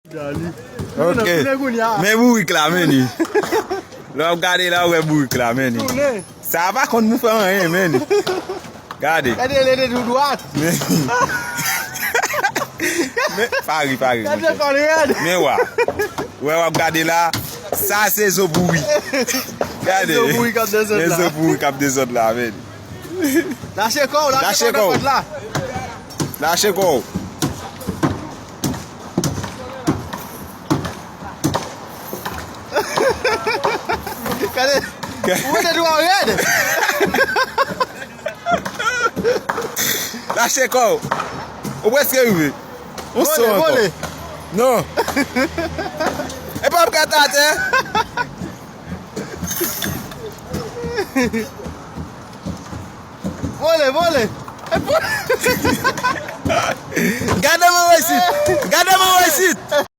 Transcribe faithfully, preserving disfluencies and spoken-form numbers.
Ok. Men bourik la, men li. Lè w ap gade la, ou wè bourik la, men li. Sa a pa konn pou fè anyen, men li. Gade. Gade, li te tou dwat. Men, men, pa ri, pa ri, monchè. Men wa. Wè, w ap gade la. Sa se zo bouri. Gade. Zo bouri k ap dezòd la. Men zo bouri k ap dezòd la, men. Lache kò w, lache kò w. Lache kò w. Gade, ou mete dwa w rèd. Lache kò w. Ou prèske rive. Yon son ankò. Vole, vole. Non. E pa ap gate atè. Vole, vole. Gade mwen isit. Gade mwen isit.